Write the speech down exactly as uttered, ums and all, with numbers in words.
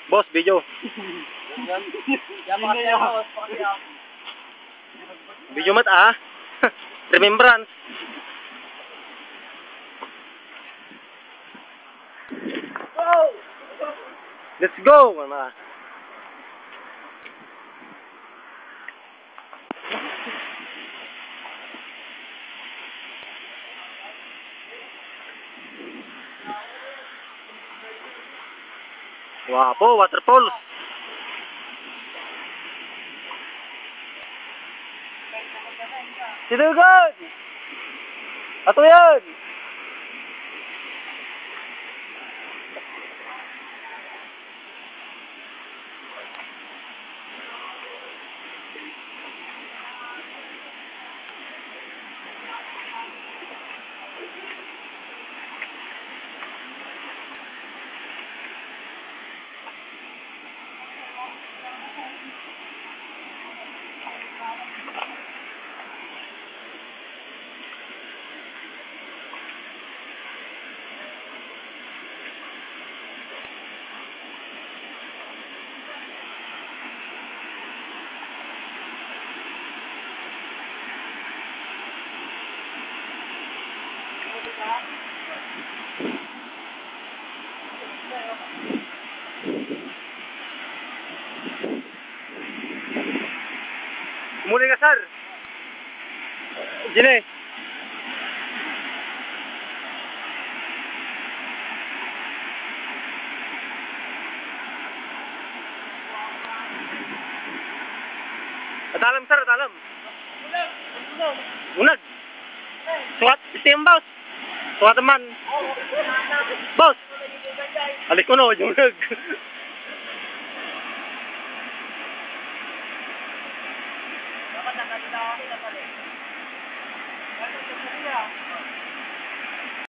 Boss, video. Video mat, ah. Remembrance. Let's go, mama. Guapo, waterfalls. Sinugan! Ato yan! Umuling ka, sir. Jine. Adalam, sir, adalam. Unag. Sukat, itim, boss. Sukat man. Boss. Alik ko, no, yung unag.